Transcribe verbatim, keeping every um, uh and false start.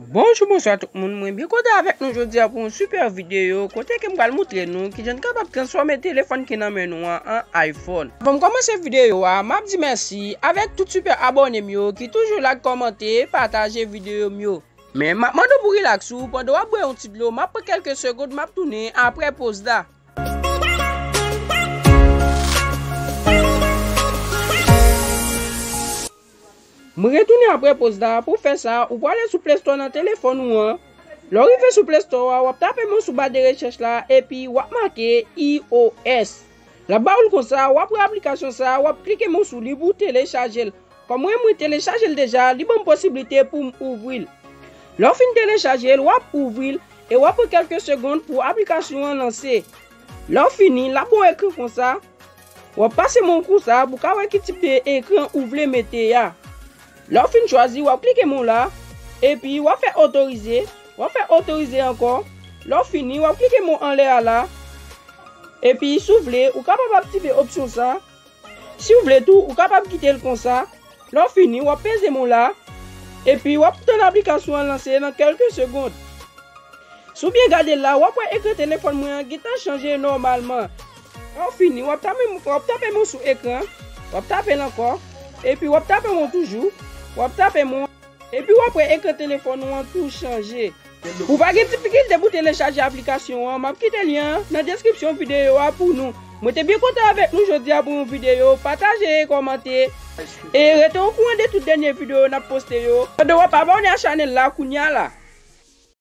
Bonjou, bonswa tout moun. Mwen byen kontan avèk nou jodi a pou yon sipè videyo kote ke m pral montre nou kijan n kapab transfòme telefòn ki nan men nou an an iPhone. Avan m kòmanse videyo a, m ap di mèsi avèk tout sipè abòne m yo ki toujou like, kòmante, pataje videyo m yo. Men m ap mande w pou rilaks ou pandan w ap bwè yon ti dlo, m ap pran kèlke segonn, m ap tounen apre poz la. Mwen retounen apre poz la. Pou fè sa, ou prale sou Play Store nan telefòn ou an. Lè w rive sou Play Store a, w ap tape mo sou ba de rechèch la, epi w ap make iOS. L ap ba ou l konsa, w ap wè aplikasyon sa, w ap klike mo sou li pou w telechaje l. Kòm mwen, mwen telechaje l deja, li ban m posiblite pou m ouvri l. Lè w fin telechaje l, w ap ouvri l e w ap pran kèlke segonn pou aplikasyon an lanse. Lè w fini, l ap ba w ekran konsa. W ap pase mo w konsa pou w ka wè ki tip de ekran ou vle mete a. Lè w fin chwazi, w ap klike mo w la, epi w ap fè otorize, w ap fè otorize ankò. Lè w fini, w ap klike mo anlè a la, epi si w vle, ou kapab aktive opsyon sa. Si w vle tou, ou kapab kite l konsa. Lè w fini, w ap peze mo w la, epi w ap tann aplikasyon an lanse nan kèlke segonn. Si w byen gade l la, w ap wè ekran telefòn mwen an gentan chanje nòmalman. Lè w fini, w ap tape, w ap tape mo sou ekran, w ap tape l ankò, epi w ap tape mo toujou, w ap tape mo, epi w ap wè ekran telefòn ou an tou chanje. Ou pa gen difikilte pou telechaje aplikasyon an, m ap kite lyen an nan deskripsyon videyo a pou nou. Mwen te byen kontan avèk nou jodi a pou yon videyo, pataje, kòmante, e rete okouran de tout dènye videyo n ap poste yo. Pandan w ap abòne a chanèl la kounye a la.